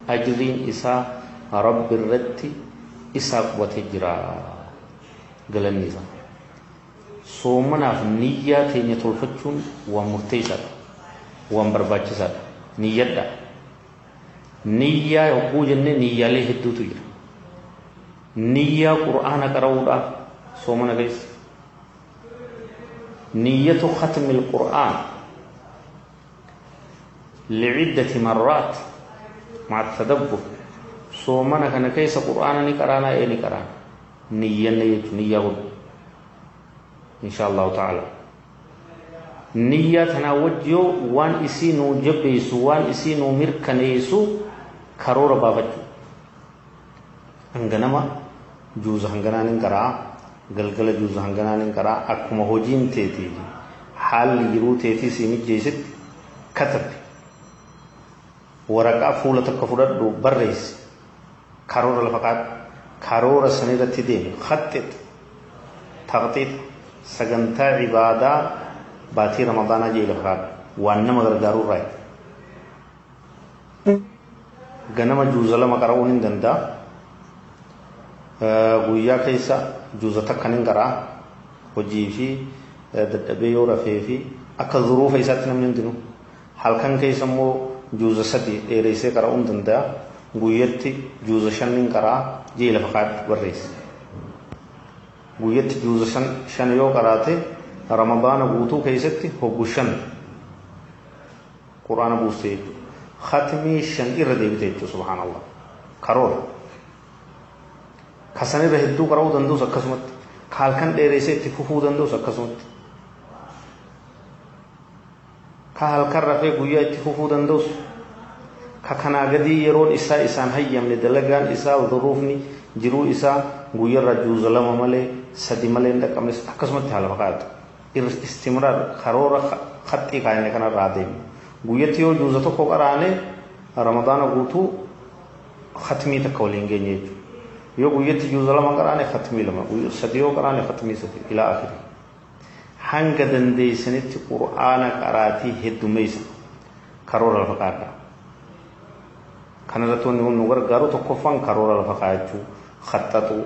Ajriin isaa Rabbi irratti isaa qubatee jira galanni isaa. Soomanaaf niyyaa teenya tolfachuun waan murteessaadha, waan barbaachisaadha. Niyyadha. Niyyaa yogguu jennee niyyaalee hedduutu jira. Niyyaa Qur'aana qara'uudhaaf soomana keessa. Niyyatu khatmil Qur'aan li'iddati marraat ma'a tadabbur. Soomana kana keessa Qur'aana ni qaraana ee ni qaraana. Niyyanne jechuun niyyaa godhu. Insha Allahu ta'ala. Niyyaa tanaa wajji yoo waan isii nuu jabeessu, waan isii nuu mirkaneessu karoora baafachuu. Hanganama juuza hanganaan hin qaraa, galgala juuza hanganaan hin qaraa, akkuma hojiin teetii fi haalli jiruu teetii sii mijjeessitti katabi. Waraqaa fuula tokko fudhadhu barreessi. Karoora lafa kaa'adhu. Karoora san irratti deemi. Khaxxix. Taqxiix. Sagantaa ibaadaa baatii Ramadaanaa jee lafa kaa'adhu. Waan nama gargaaruu irraa. Ganama juuza lama qara'uun hin danda'a. Guyyaa keessa juuza takka nin qara'a. Hojii fi dadhabee yoo rafee fi akka zuruufa isaatti namni hundinuu. Halkan keessa immoo juuza sadi dheereessee qara'uu hin danda'a. Guyyatti juuza shan nin qara'a jee lafa kaa'adhu barreessi. Guyyatti juuza shan yoo qaraate Ramadaana guutuu keessatti hoggu shan Qur'aana buuste jechuudha. Khatmii shan irra deebite jechuudha subhaanallah. Karoora. Ka sanirra hedduu qara'uu danda'us akkasumatti. Ka halkan dheereessee itti fufuu danda'us akkasumatti. Ka halkan rafee guyyaa itti fufuu danda'us ka kanaa gadii yeroon isaa isaan hayyamne dalagaan isaa dhuruufni jiruu isaa guyyarraa juuza lama malee sadi malee hin dhaqqabnes akkasumatti haala fakkaatu. Istimraar karoora khaxxii kaayne kanarraa deemu. Guyyatti yoo juuza tokko qaraane Ramadaana guutuu khatmii takka waliin geenye jechuudha. Yoo guyyatti juuza lama qaraane khatmii lama, sadi yoo qaraane khatmii sadi ilaa akhiri. Hanga dandeessanitti Qur'aana qaraatii heddummeessa. Karoora lafa kaa'adha. Kanarratti wanni nu gargaaru tokkoffaan karoora lafa kaa'achuu, khaxxaxuu,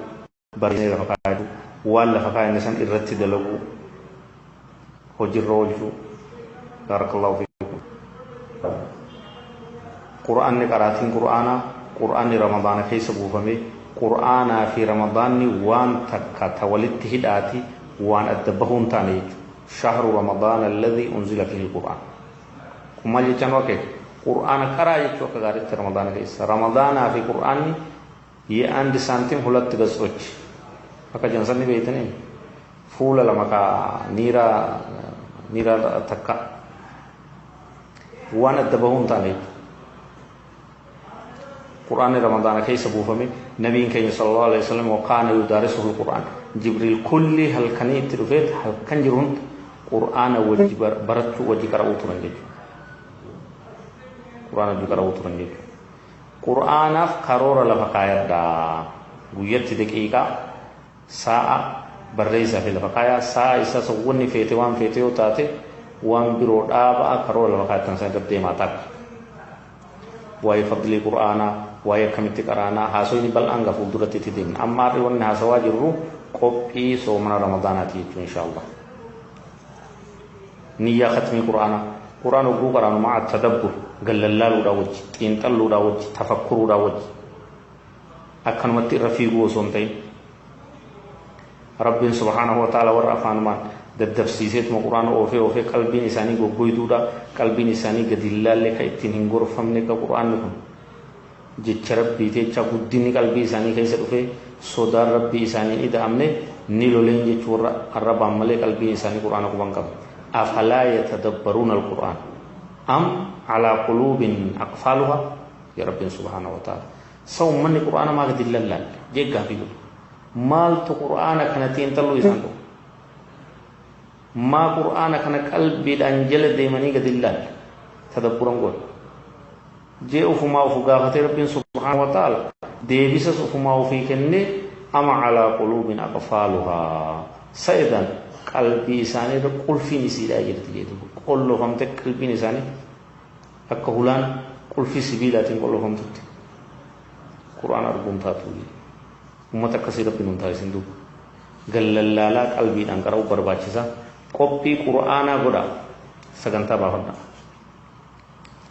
barreessanii lafa kaa'achuu, waan lafa kaa'anne san irratti dalaguu, hojiirra oolchuu. Baarakallahu fiikum. Qur'aanni qaraatiin Qur'aanaa, Qur'aanni Ramadaana keessa buufame, Qur'aanaa fi Ramadaanni waan takka ta walitti hidhaati waan adda bahuu hin taane jechuudha. Shahru Ramadaana alladhii unzila fihi al-Qur'aan. Kun maal jechaan nu akeeka? Qur'aana qaraa jechuu akka gaariitti Ramadaana keessa. Ramadaanaa fi Qur'aanni የአንድ ሳንቲም ሁለት ገጾች akka jansanni beeytanii fuula lama ka niira niira takka waan adda bahuu hin taane jechuudha. Qur'aanni Ramadaana keessa buufame nabiin keenya sallallahu alaihi wasallam waqaana yudaarisuhu alqur'aan Jibriil kulli halkanii itti dhufeet halkan jiru hunda Qur'aana wajji barachuu wajji qara'uu turan jechuudha. Qur'aana wajji qara'uu turan jechuudha. Qur'aanaaf karoora lafa kaayadhaa. Guyyatti daqiiqaa sa'a barreessaa fi lafa kaayaa sa'a isaa wanni feete waan feete yoo taate waan biroo dhaabaa karoora lafa kaayattan san irra deemaa takka. Waa'ee fadlii Qur'aanaa, waa'ee akkamitti qaraanaa haasofni bal'aan gaa fuulduratti itti deemna. Amma har'i wanni haasawaa jirru qophii soomana Ramadaanaati jechuun inshaallah. Niyyaa khatmii Qur'aanaa. Qur'aan hogguu qaraanu ma'a tadabbur gallallaaluudhaa wajji, xiinxalluudhaa wajji, tafakkuruudhaa wajji. Akkanumatti irra fiiguu osoo hin ta'in. Rabbiin subhaanahu wa ta'ala warra afaanumaan daddabsiiseetuma Qur'aana oofee oofee qalbiin isaanii goggoyduudha, qalbiin isaanii gadi hin laalle ka ittiin hin gorfamne ka Qur'aanni kun jecha Rabbii jecha guddinni qalbii isaanii keessa dhufee sodaan Rabbii isaanii hin ida'amne ni loleen jechuu warra arrabaan malee qalbiin isaanii Qur'aana quban qabu. Afalaa yatadabbaruuna al-Qur'aan am alaa quluubin aqfaaluhaa ya Rabbiin subhaanahu wa ta'ala. Sa ummanni Qur'aana maa gadi hin lallaalle jee gaafii godhe. Maaltu Qur'aana kana xiinxalluu isaan dhufu? Maa Qur'aana kana qalbiidhaan jala deemanii gadi hin laalle? Tadabburan godhe. Jee ufumaa ufu gaafatee Rabbiin subhaanahu wa ta'ala deebisas ufumaa ufii kennee ama alaa quluubin aqfaaluhaa. Sa'idan qalbii isaanii irra qulfiin isiidhaa jirti jedhu. Qollofamte qalbiin isaanii akka hulaan qulfii sibiilaatiin qollofamtutti. Qur'aana arguun taatu ummata akkasii rabbi nun taasisin duuba gallallaalaa qalbiidhaan qara'uu barbaachisa qophii qur'aanaa godha sagantaa baafadha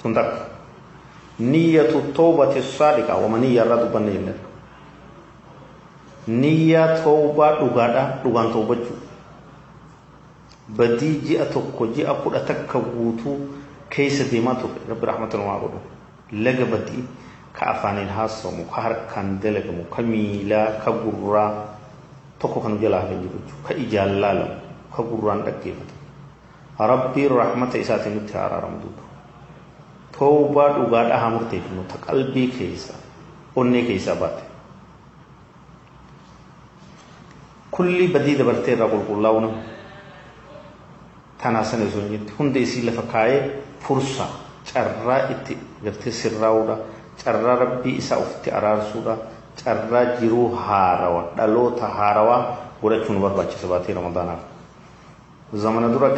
tun takka niyyatu tawbati saadiqa wama niyya irraa dubbanne jenne niyyaa tawbaa dhugaadha dhugaan tawbachuu badii ji'a tokko ji'a 11 guutuu keessa deemaa turre rabbi rahmatan waa godhu laga badii ka afaaniin haasawamu ka harkaan dalagamu ka miilaa ka gurraa tokko kan jalaa hafee jiru ka ijaan laalamu ka gurraan dhaggeeffatamu rabbiin rahmata isaatiin nutti haa araaramu duuba tawbaa dhugaadhaa haa murteeffannu ta qalbii keessa onnee keessaa baate kulli badii dabartee irraa qulqullaa'u nama tanaa sana osoo hin jetti hunda isii lafa kaayee fursa carraa itti gartee sirraa'uudha carraa rabbii isaa ofitti araarsuudha carraa jiruu haarawa dhaloota haarawaa godhachuu nu barbaachisa baatee ramadaanaaf zamana dura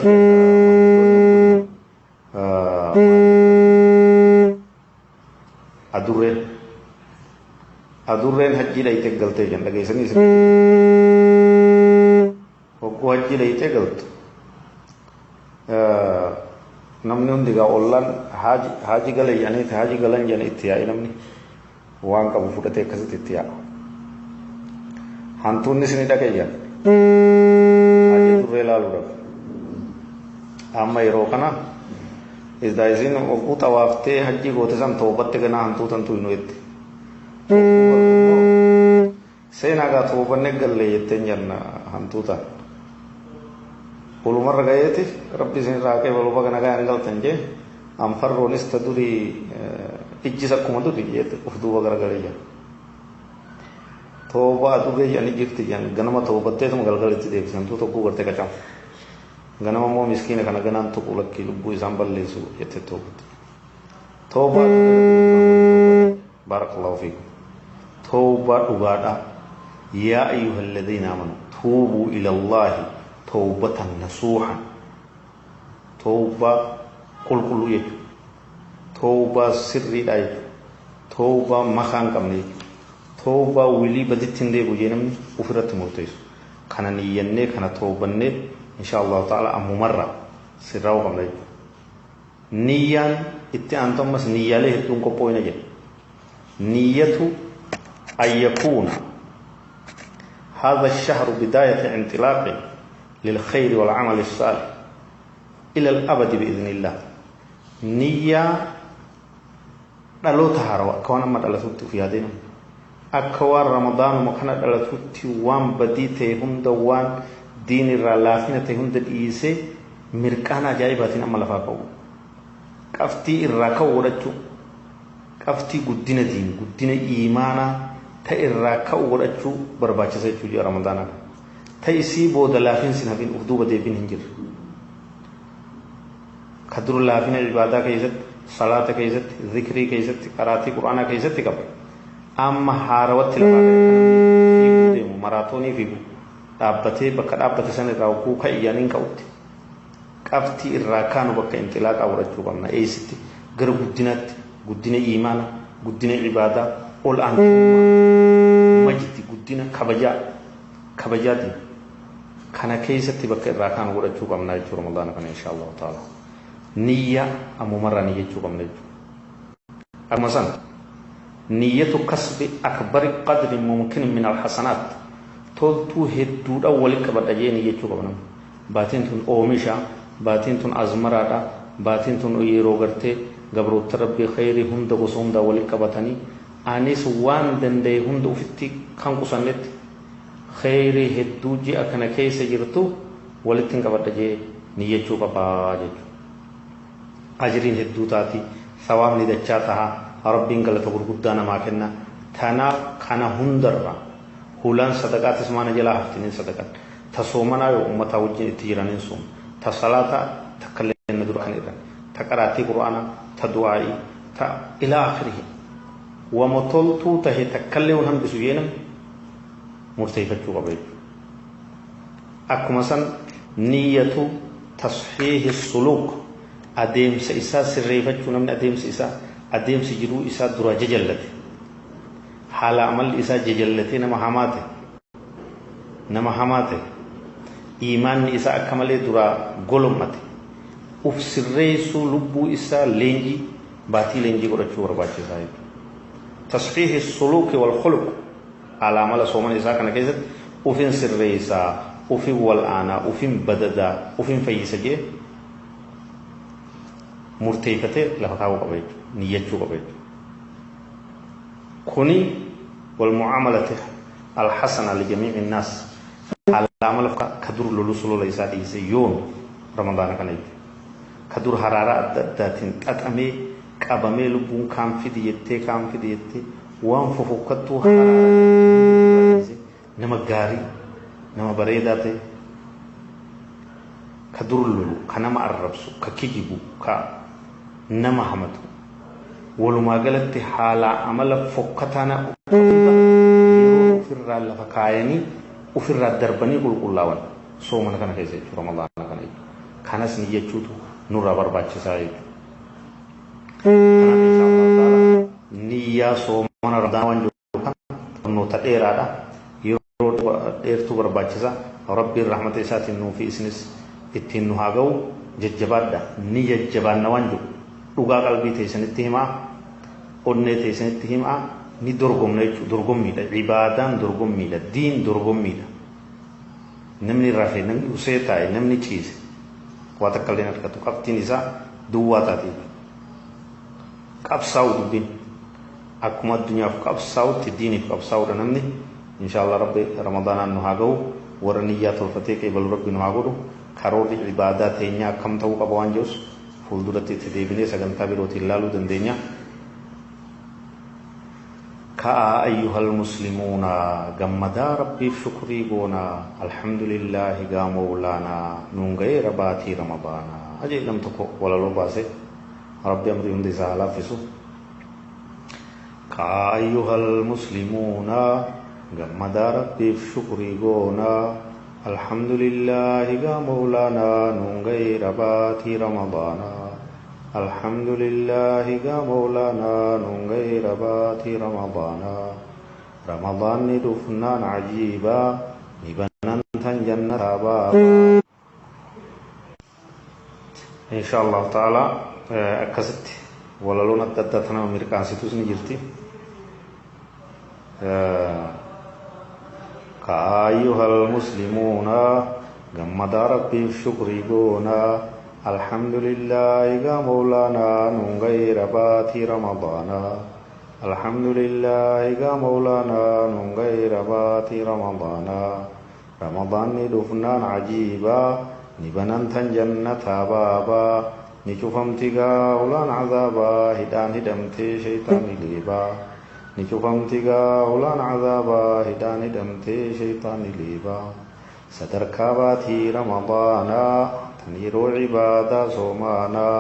adurreen hajjii dhayitee galtee jan dhageessanii isin hogguu hajjii dhayitee galtu namni hundi gaa ollaan haaji gala jedhaniiti haaji galan jedhanii itti yaa'e namni waan qabu fudhatee akkasitti itti yaa'a. Hantuunni isin dhaqe jedhan haaji durree ilaaluudhaaf. Amma yeroo kana isdaa isin hogguu xawaaftee hajjii goote san toobatte ganaa hantuutantu hin jette. Seenaa gaa toobanne galle jetteen jenna hantuutaan. Olumarra gaheeti rabbi isin irraa haqee baluma kana gahan galtan jee anfarroonis ta durii ijjis akkuma durii jette of duuba garagalee jira. Tooba adurree jedhanii jirti jedhan ganama toobatteetuma galgala itti deebisan tuu tokko gartee qacamu. Ganama immoo miskiina kana ganaan tuqu lakkii lubbuu isaan balleessu jette toobatte. Tooba adurree baarakallahu fiikum. Tooba dhugaadha. Yaa ayyuhal ladhiina amanu tuubuu ila Allaahi توبة نصوحا توبة قل قل يجو توبة سري لا يجو توبة مخان كم يجو توبة ولي بدتين دي بجينم وفرت مرتيس كان نيني كان توبة ني إن شاء الله تعالى أمو مرة سراو كم يجو نيان إتي أنتم بس نية له تون كوبوين جن نيته أن يكون هذا الشهر بداية انطلاق للخير والعمل الصالح إلى الأبد بإذن الله. نية dhaloota haarawaa akka waan amma dhalatutti of yaadeen akka waan ramadaanuma kana dhalatutti waan badii ta'e hunda waan diin irraa laafina ta'e hunda dhiisee mirqaana ajaa'ibaatiin amma lafaa ka'u qabxii irraa ka'u godhachuu qabxii guddina diin guddina iimaanaa ta'e irraa ka'u godhachuu barbaachisa jechuu ji'a ramadaanaa ta'e isii booda laafinsi hafin of duuba deebiin hin jirre ka dur laafina ibaadaa keessatti salaata keessatti zikrii keessatti qaraatii quraanaa keessatti qaba amma haarawatti lafaa fiiguu deemu maraatoonii fiigu dhaabbatee bakka dhaabbate san irraa hogguu ka'iyyaniin ka'utti qabxii irraa kaanu bakka inxilaaqaa godhachuu qabna eessitti gara guddinaatti guddina iimaana guddina ibaadaa ol aantummaa majdi guddina kabajaa kabajaatiin kana keessatti bakka irraa kaanu godhachuu qabna jechuu ramadaana kana insha allahu taala niyya ammumarraa niyyachuu qabna jechuudha. Akkuma sana niyyatu kasbi akbari qadri mumkin min alhasanaat toltuu hedduudhaan walitti qabadha jee niyyachuu qabna. Baatiin tun oomisha, baatiin tun azmaraadha, baatiin tun yeroo gartee gabroota rabbii khayrii hunda gosa hundaa walitti qabatanii anis waan danda'e hunda ofitti kan qusannetti khayrii hedduu ji'a kana keessa jirtu walitti hin qabadha jee niyyachuu qabaa jechuudha. Ajriin hedduu taati sawaabni dachaa taha rabbiin galata gurguddaa namaa kenna tanaaf kana hundarra hulaan sadaqaatis maana jalaa haftiniin sadaqan ta soomanaa yoo ummataa wajjin itti jiraniin sooma ta salaataa takkallee na dura kan irran ta qaraatii qur'aanaa ta du'aa'ii ta ilaa akhirihi wama toltuu tahe takkallee hun hambisu jeenam murteeffachuu qaba jechuudha. Akkuma san niyyatu tasxiihi suluuk adeemsa isaa sirreeffachuu namni adeemsa isaa adeemsi jiruu isaa dura jajallate Haala amalli isaa jajallatee nama hamaa ta'e, nama hamaa ta'e, iimaanni isaa akka malee duraa golommate, uf sirreessuu lubbuu isaa leenjii baatii leenjii godhachuu barbaachisaa jechuudha. Tasxiihi suluuki wal khuluq haala amala soomana isaa kana keessatti ufin sirreessaa, ufin wal'aanaa, ufin badadaa, ufin fayyisa jee murteeffatee lafa kaa'uu qaba jechuudha, niyyachuu qaba jechuudha. Kuni walmucaamalati alxasana lijamiici nnaas haala amala ka dur lolu solola isaa dhiise yoon ramadaana kana jechuudha. Ka dur haraaraa adda addaatiin xaxamee qabamee lubbuun kaan fidi jettee kaan fidi jettee waan fofokkattuu haraaraa dhiise nama gaarii nama bareedaa ta'e ka dur lolu ka nama arrabsu ka kijibu ka nama hamatu walumaa galatti haala amala fokkataana yeroo ofirraa lafa kaayanii ofirraa darbanii qulqullaa'an soomana kana keessa jechuudha ramadaana kana jechuudha. Kanas niyyachuutu nurraa barbaachisaa jechuudha. Kanaaf insha Allah ta'ala niyyaa soomana ramadaana waan jiru kana barnoota dheeraadha. Yeroo dheertuu barbaachisa. Rabbiin rahmata isaatiin nuu fi isinis ittiin nu haa ga'u jajjabaadha. Ni jajjabaanna waan jiru dhugaa qalbii teessanitti himaa, onnee teessanitti himaa, ni dorgomna jechuudha. Dorgommiidha. Ibaadaan dorgommiidha. Diin dorgommiidha. Namni rafe, namni usee taa'e, namni ciise waa takka illee hin argatu. Qabxiin isaa duwwaa taate jechuudha. Qabsaa'u dubbiin akkuma addunyaaf qabsaa'utti diiniif qabsaa'uudha namni. Inshaallah rabbi ramadaanaan nu haa ga'u. Warra niyyaa tolfatee qeebalu rabbi nu haa godhu. Karoorri ibaadaa teenyaa akkam ta'uu qaba waan jedhus fuulduratti itti deebinee sagantaa birootiin ilaaluu dandeenya. Ka'aa ayyuhal muslimuuna gammadaa rabbiif shukrii goona alhamdulillaahi gaa mawlaanaa nuun ga'eera baatii ramadaanaa ajee nam tokko walaloo baase rabbi amrii hundi isaa haa laaffisu. Ka'aa ayyuhal muslimuuna gammadaa rabbiif shukrii goona alhamdulillaahi gaa mawlaanaa nuun ga'eera baatii ramadaanaa alhamdulillaahi gaa mawlaanaa nuun ga'eera baatii ramadaanaa ramadaanni dhufnaan ajiibaa ni banantan jannataa baabaa. Insha Allah ta'ala akkasitti walaloon adda addaa tanama mirqaansitus ni jirti. Ka'aa ayyuhal muslimuuna gammadaa rabbiif shukrii goona alhamdulillaahi gaa mawlaanaa nuun ga'eera baatii ramadaanaa alhamdulillaahi gaa mawlaanaa nuun ga'eera baatii ramadaanaa ramadaanni dhufnaan ajiibaa ni banantan jannataa baabaa ni cufamti gaa ulaan azaabaa hidhaan hidhamtee shayxaanni leebaa ni cufamti gaa ulaan azaabaa hidhaan hidhamtee shayxaanni leebaa sadarkaa baatii ramadaanaa tan yeroo ibaadaa soomaanaa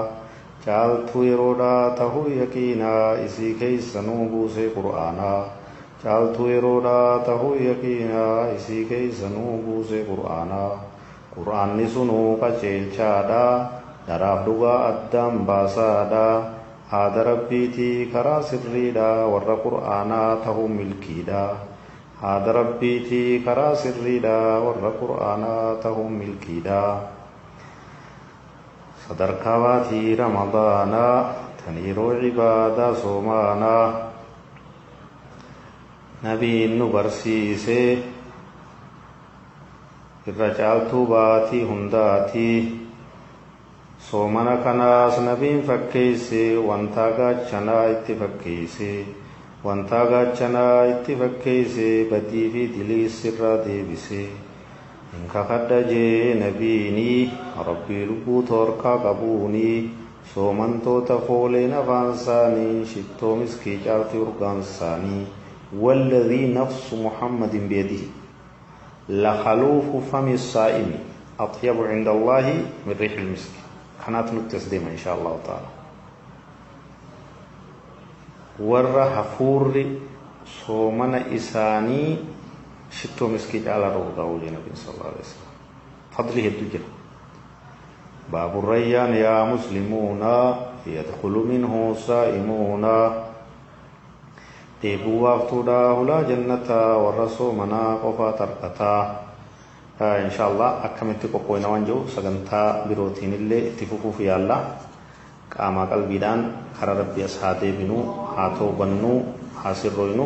caaltuu yeroodhaa tahuu yaqiinaa isii keessa nuu buuse qur'aanaa caaltuu yeroodhaa tahuu yaqiinaa isii keessa nuu buuse qur'aanaa qur'aanni sunuu qajeelchaadha dharaaf dhugaa addaan baasaadha haada rabbiitii karaa sirriidha warra qur'aanaa tahuu milkiidha haada rabbiitii karaa sirriidha warra qur'aanaa tahuu milkiidha. Sadarkaa baatii ramadaanaa tan yeroo ibaadaa soomaanaa nabiin nu barsiise irra caaltuu baatii hundaatii soomana kanaas nabiin fakkeesse wantaa gaachanaa itti fakkeesse wantaa gaachanaa itti fakkeesse badii fi diliis irraa deebise. Hin kakadha jee nabiini rabbii lubbuu toorkaa qabuuni soomantoota fooleen afaan isaanii shittoo miskii caalti urgaan isaanii والذي نفس محمد بيده لخلوف فم الصائم أطيب عند الله من ريح المسك. كانت نتسديم إن شاء الله تعالى. ور حفور صومنا إساني شتو مسكي على روضة النبي صلى الله عليه وسلم فضله الدجل. باب الريان يا مسلمون يدخل منه صائمون. Dheebuu baaftuudha hulaa jannataa warra soomanaa qofaa tarkataa. Inshaallah akkamitti qophooyna waan jiru sagantaa birootiin illee itti fufuuf yaalla. Qaamaa qalbiidhaan karaa rabbii as haa deebinuu, haa toobannuu, haa sirrooynu.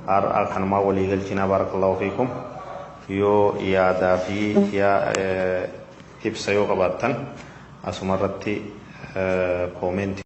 Har'a kanumaa walii galchinaa. Baarakallahu fiikum. Yoo yaadaa fi ibsa yoo qabaattan asuma irratti koomentii.